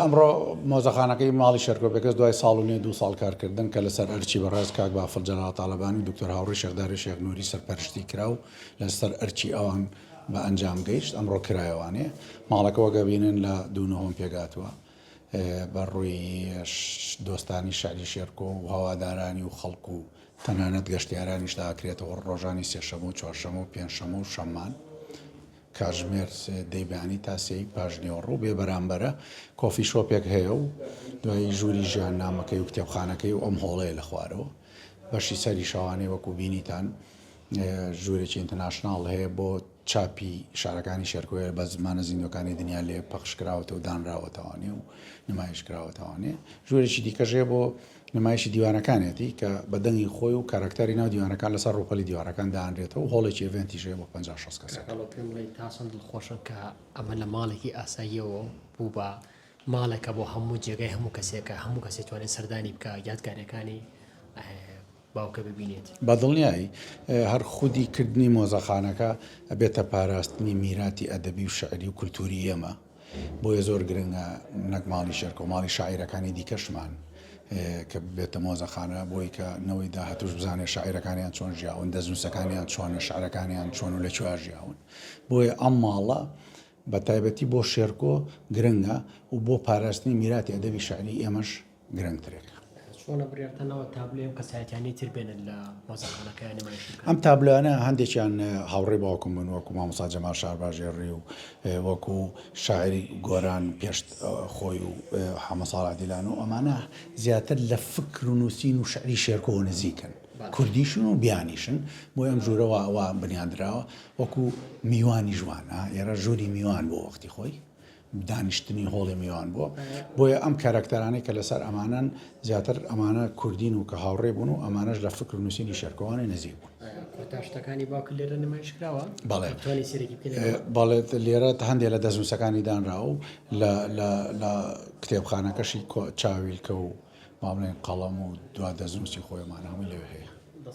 ئەمڕۆ مۆزەخانەکەی ماڵی شێرکۆ بێکەس دوای ساڵ و نێو دوو ساڵ کارکردن کە لەسەر ئەرکی بەڕێز کاک بافڵ جەلال تاڵەبانی و دکتۆر هاوڕی شێخ داری شێخ نوری سەرپەرشتی کرا و لەسەر ئەرکی ئەوان بە ئەنجام گەیشت ئەمڕۆ کرایەوانێ ماڵەکە وەک ئەبینن لە دوو نهۆم پێکهاتووە بە ڕووی دۆستانی شعری شێرکۆ و هەوادارانی و خەڵک و تەنانەت گەشتیارانیشدا ئەکرێتەوە ڕۆژانی سێشەمە و چوارشەمە و پێنجشەمە و شەممان کاتژمێر دەی بەیانی تا سێی پاشنیوەڕۆ بێ بەرامبەرە coffee shop ێک هەیە و دوایی ژووری ژیاننامەکەی و کتێبخانەکەی و ئەم هۆڵەیە لە خوارەوە بەشی سەری شەوانەی وەکو بینیتان ژوورێکی international هەیە بۆ چاپی شعرەکانی شێرکۆیە بە زمانە زیندوەکانی دنیا لێ پەخش کراوەتەوە و دانراوەتەوانێ و نمایش کراوەتەوانێ ژوورێکی دیکەش هەیە بۆ نمایشی دیوانەکانێتی کە بە دەنگی خۆی و کاراکتەری ناو دیوانەکان لەسەر ڕووپەلی دیوارەکان دانرێتەوە و هۆڵێکی event یش هەیە بۆ 50 60 کەسێک. کاک ئاڵۆ پێم بڵێی تا چەند دڵخۆشن کە ئەمە لە ماڵێکی ئاساییەوە بوو بە ماڵێکە بۆ هەموو جێگای هەموو کەسێکە هەموو کەسێ توانێت سەردانی بکا یادگاریەکانی باوکە ببینێت. بە دڵنیایی هەر خودی کردنی مۆزەخانەکە ئەبێتە پاراستنی میراتی ئەدەبی و شعری و کولتووری ئێمە. بۆیە زۆر گرنگە نەک ماڵی شێرکۆ ماڵی شاعیرەکانی دیکەشمان کە ببێتە مۆزەخانە بۆی کە نەوەی داهاتوش بزانێت شاعیرەکانیان چۆن ژیاون دەستنووسەکانیان چۆنە شعرەکانیان چۆن و لە کوێ ژیاون بۆیە ئەم ماڵە بە تایبەتی بۆ شێرکۆ گرنگە و بۆ پاراستنی میراتی ئەدەبی شعری ئێمەش گرنگترێکە. چۆنە بڕیارتان ناوە تابلۆی ئەم کەسایەتیانەی تر بێنن لە مۆزەخانەکەیان نمایشی بکەن؟ ئەم تابلۆیانە هەندێکیان هاوڕێی باوکم بوون وەکو مامۆستا جەمال شارباژێڕی و وەکو شاعیری گۆران پێش خۆی و حەمە ساڵح دیلان و ئەمانە زیاتر لە فکر و نووسین و شعری شێرکۆوە نزیکن کوردیشن و بیانیشن بۆیە ئەم ژوورە وا وا بنیاندراوە وەکو میوانیش وانە ئێرە ژووری میوان بووە وەختی خۆی. دانیشتنی هۆڵی میوان بووە بۆیە ئەم کاراکتەرانەی کە لەسەر ئەمانەن زیاتر ئەمانە کوردین و کە هاوڕێ بوون و ئەمانەش لە فکر و نووسینی شێرکۆوانە نزیک بوون. کۆتا شتەکانی باوکت لێرە نمایش کراوە؟ بەڵێ. توانی سەیرێکی بکەین لێرە؟ بەڵێ لێرە هەندێ لە دەستنووسەکانی دانراوە و لە لە لە کتێبخانەکەشی چاویلکە و با بڵێین قەڵەم و دوا دەستنووسی خۆی ئەمانە هەمووی لەوێ هەیە.